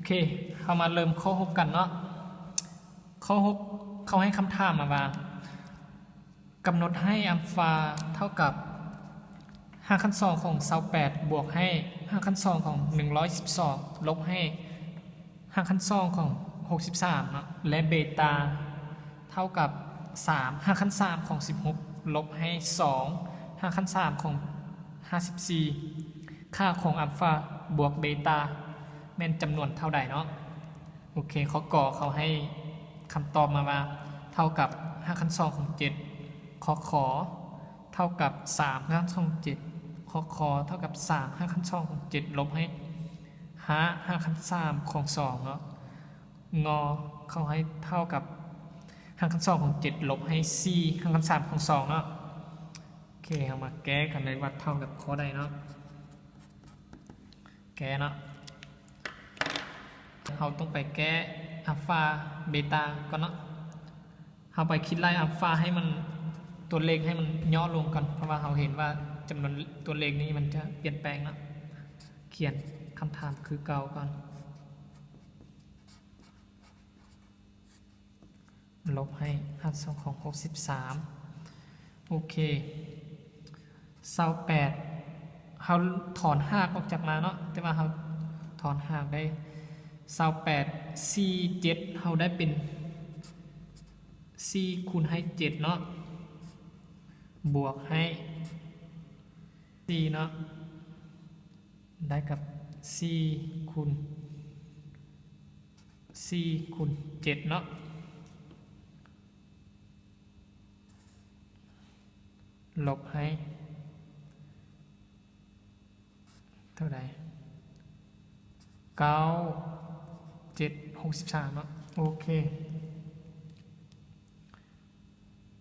ເຄ ເຮົາມາເລີ່ມຂໍ້ຫົກກັນເນາະ. ຂໍ້ຫົກ ເຂົາໃຫ້ຄຳຖາມມາວ່າ ກຳນົດໃຫ້ອັລຟາເທົ່າກັບຮາກຂັ້ນສອງຂອງຊາວແປດ ບວກໃຫ້ຮາກຂັ້ນສອງຂອງໜຶ່ງຮ້ອຍສິບສອງ ລົບໃຫ້ຮາກຂັ້ນສອງຂອງຫົກສິບສາມເນາະ ແລະ ເບຕາເທົ່າກັບສາມຮາກຂັ້ນສາມຂອງສິບຫົກ ລົບໃຫ້ສອງຮາກຂັ້ນສາມຂອງຫ້າສິບສີ່. ຄ່າຂອງອັລຟາບວກເບຕາແມ່ນຈຳນວນເທົ່າໃດເນາະ? ໂອເຄ ຂໍ້ ກ ເຂົາໃຫ້ຄຳຕອບມາວ່າ ເທົ່າກັບຮາກຂັ້ນສອງຂອງເຈັດ, ຂໍ້ ຂ ເທົ່າກັບສາມຮາກຂັ້ນສອງຂອງເຈັດ, ຂໍ້ ຄ ເທົ່າກັບສາມຮາກຂັ້ນສອງຂອງເຈັດ ລົບໃຫ້ຫ້າຮາກຂັ້ນສາມຂອງສອງເນາະ, ງ ເຂົາໃຫ້ເທົ່າກັບຮາກຂັ້ນສອງຂອງເຈັດ ລົບໃຫ້ສີ່ຮາກຂັ້ນສາມຂອງສອງເນາະ. ໂອເຄ ເຮົາມາແກ້ກັນເລີຍວ່າເທົ່າກັບຂໍ້ໃດເນາະ. ແກ້ເນາະ ເຮົາຕ້ອງໄປແກ້ອັລຟາ ເບຕາກ່ອນເນາະ. ເຮົາໄປຄິດໄລ່ອັລຟາໃຫ້ມັນ ຕົວເລກໃຫ້ມັນຫຍໍ້ລົງກ່ອນ ເພາະວ່າເຮົາເຫັນວ່າຈຳນວນຕົວເລກນີ້ມັນຈະປ່ຽນແປງເນາະ. ຂຽນຄຳຖາມຄືເກົ່າກ່ອນ. ລົບໃຫ້ຮາກສອງຂອງຫົກສິບສາມ. ໂອເຄ ຊາວແປດ ເຮົາຖອນຮາກອອກຈາກມາເນາະ ແຕ່ວ່າເຮົາຖອນຮາກໄດ້ຊາວແປດ ສີ່ ເຈັດ ເຮົາໄດ້ເປັນສີ່ຄູນໃຫ້ເຈັດເນາະ ບວກໃຫ້ສີ່ເນາະ ໄດ້ກັບສີ່ຄູນ ສີ່ຄູນເຈັດເນາະ ລົບໃຫ້ເທົ່າໃດ? ເກົ້າ ເຈັດ ຫົກສິບສາມເນາະ. ໂອເຄ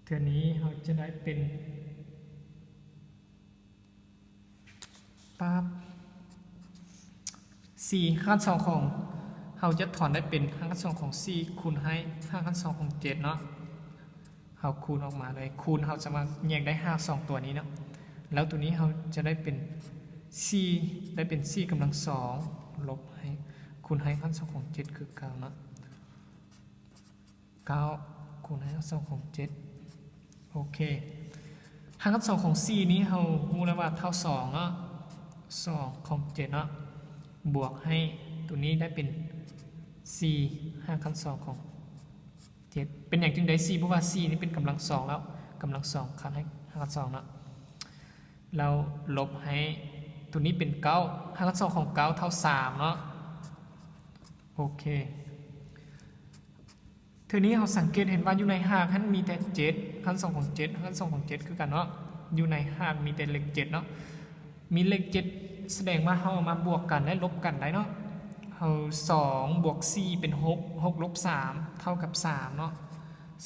ເທື່ອນີ້ເຮົາຈະໄດ້ເປັນ ປັບ ສີ່ຮາກຂັ້ນສອງຂອງ ເຮົາຈະຖອນໄດ້ເປັນຮາກຂັ້ນສອງຂອງສີ່ຄູນໃຫ້ຮາກຂັ້ນສອງຂອງເຈັດເນາະ. ເຮົາຄູນອອກມາເລີຍ ຄູນ ເຮົາສາມາດແຍກໄດ້ຮາກສອງຕົວນີ້ເນາະ ແລ້ວຕົວນີ້ເຮົາຈະໄດ້ເປັນສີ່ ໄດ້ເປັນສີ່ກຳລັງສອງ ລົບໃຫ້ ຄູນໃຫ້ຮາກຂັ້ນສອງຂອງເຈັດຄືເກົ່າເນາະ. ເກົ້າຄູນໃຫ້ຮາກສອງຂອງເຈັດ. ໂອເຄ ຮາກຂັ້ນສອງຂອງສີ່ນີ້ເຮົາຮູ້ແລ້ວວ່າເທົ່າສອງເນາະ ສອງຂອງເຈັດເນາະ ບວກໃຫ້ຕົວນີ້ໄດ້ເປັນສີ່ຮາກຂັ້ນສອງຂອງເຈັດ. ເປັນຫຍັງຈຶ່ງໄດ້ສີ່? ເພາະວ່າສີ່ນີ້ເປັນກຳລັງສອງແລ້ວ ກຳລັງສອງຄັນໃຫ້ຮາກຂັ້ນສອງເນາະ ແລ້ວລົບໃຫ້ຕົວນີ້ເປັນເກົ້າ ຮາກຂັ້ນສອງຂອງເກົ້າເທົ່າສາມເນາະ. ໂອເຄ ເທື່ອນີ້ເຮົາສັງເກດເຫັນວ່າຢູ່ໃນຮາກຫັ້ນມີແຕ່ເຈັດ ຮາກຂັ້ນສອງຂອງເຈັດ ຮາກຂັ້ນສອງຂອງເຈັດຄືກັນເນາະ ຢູ່ໃນຮາກມີແຕ່ເລກເຈັດເນາະ ມີເລກເຈັດ ສະແດງວ່າເຮົາເອົາມາບວກກັນ ແລະ ລົບກັນໄດ້ເນາະ. ເຮົາ ສອງບວກສີ່ເປັນຫົກ ຫົກລົບສາມເທົ່າກັບສາມເນາະ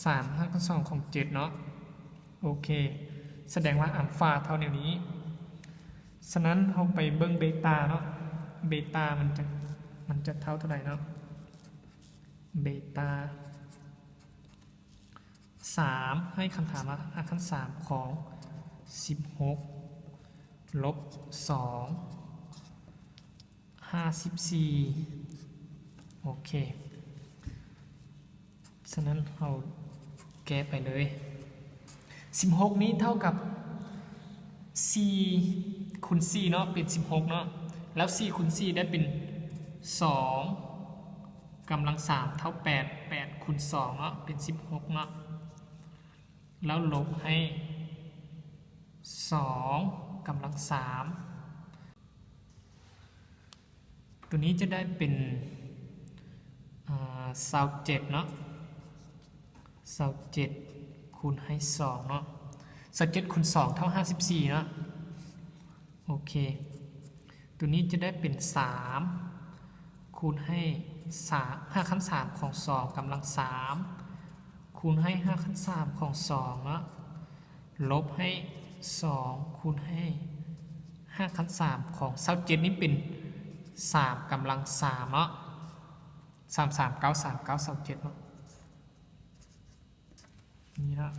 ສາມຮາກຂັ້ນສອງຂອງເຈັດເນາະ. ໂອເຄ ສະແດງວ່າອັລຟາເທົ່າແນວນີ້. ສະນັ້ນເຮົາໄປເບິ່ງເບຕາເນາະ ເບຕາມັນຈະ ມັນຈະເທົ່າເທົ່າໃດເນາະ? ເບຕາ ສາມ ໃຫ້ຄຳຖາມວ່າຮາກຂັ້ນສາມຂອງສິບຫົກ ລົບສອງ ຫ້າສິບສີ່. ໂອເຄ ສະນັ້ນເຮົາແກ້ໄປເລີຍ ສິບຫົກນີ້ເທົ່າກັບສີ່ຄູນສີ່ເນາະ ເປັນສິບຫົກເນາະ ແລ້ວສີ່ຄູນສີ່ໄດ້ເປັນສອງກຳລັງສາມເທົ່າແປດ ແປດຄູນສອງເນາະ ເປັນສິບຫົກເນາະ ແລ້ວລົບໃຫ້ສອງກຳລັງສາມ ຕົວນີ້ຈະໄດ້ເປັນ ເອີ ຊາວເຈັດເນາະ ຊາວເຈັດຄູນໃຫ້ສອງເນາະ ຊາວເຈັດຄູນສອງເທົ່າຫ້າສິບສີ່ເນາະ. ໂອເຄ ຕົວນີ້ຈະໄດ້ເປັນສາມຄູນໃຫ້ສາມ ຮາກຂັ້ນສາມຂອງສອງກຳລັງສາມ ຄູນໃຫ້ຮາກຂັ້ນສາມຂອງສອງເນາະ ລົບໃຫ້ສອງຄູນໃຫ້ຮາກຂັ້ນສາມຂອງຊາວເຈັດນີ້ເປັນສາມກຳລັງສາມເນາະ ສາມ ສາມ ເກົ້າ ສາມ ເກົ້າ ຊາວເຈັດເນາະ. ນີ້ເນາະ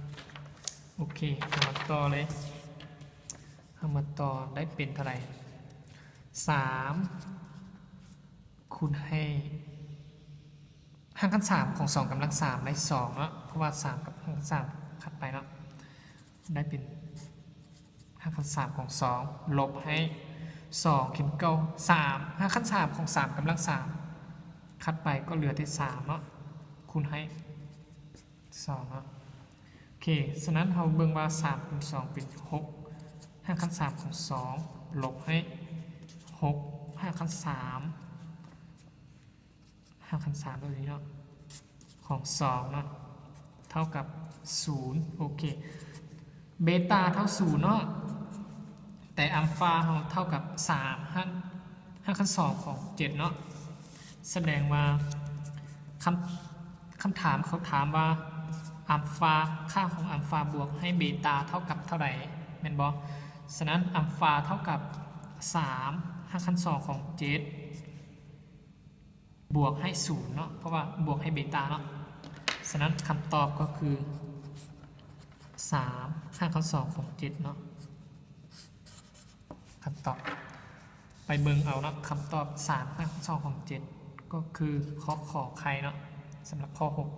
ໂອເຄ ເຮົາມາຕໍ່ເລີຍ ເຮົາມາຕໍ່ໄດ້ເປັນເທົ່າໃດ? ສາມ ຄູນໃຫ້ ຮາກຂັ້ນສາມຂອງສອງກຳລັງສາມໄດ້ສອງເນາະ ເພາະວ່າສາມກັບຮາກຂັ້ນສາມຂັດໄປເນາະ ໄດ້ເປັນຮາກຂັ້ນສາມຂອງສອງ ລົບໃຫ້ສອງເປັນເກົ້າ ສາມ ຮາກຂັ້ນສາມຂອງສາມກຳລັງສາມຂັດໄປກໍເຫຼືອແຕ່ສາມເນາະ ຄູນໃຫ້ສອງເນາະ ໂອເຄ ສະນັ້ນເຮົາເບິ່ງວ່າສາມຄູນສອງເປັນຫົກ ຮາກຂັ້ນສາມຂອງສອງ ລົບໃຫ້ຫົກ ຮາກຂັ້ນສາມ ຮາກຂັ້ນສາມຕົວນີ້ເນາະ ຂອງສອງເນາະ ເທົ່າກັບສູນ ໂອເຄ ເບຕາເທົ່າສູນເນາະ ແຕ່ອັລຟາເຮົາເທົ່າກັບສາມ ຮາກ ຮາກຂັ້ນສອງຂອງເຈັດເນາະ ສະແດງວ່າ ຄຳ ຄຳຖາມເຂົາຖາມວ່າ ອັລຟາ ຄ່າຂອງອັລຟາບວກໃຫ້ເບຕາເທົ່າກັບເທົ່າໃດ ແມ່ນບໍ່? ສະນັ້ນອັລຟາເທົ່າກັບສາມ ຮາກຂັ້ນສອງຂອງເຈັດ ບວກໃຫ້ສູນເນາະ ເພາະວ່າບວກໃຫ້ເບຕາເນາະ ສະນັ້ນຄຳຕອບກໍຄືສາມ ຮາກຂັ້ນສອງຂອງເຈັດເນາະ ຄຳຕອບ ໄປເບິ່ງເອົາເນາະ ຄຳຕອບສາມ ຮາກຂັ້ນສອງຂອງເຈັດ ກໍຄືຂໍ້ ຂໍໄຂ່ເນາະ ສຳລັບຂໍ້ຫົກ.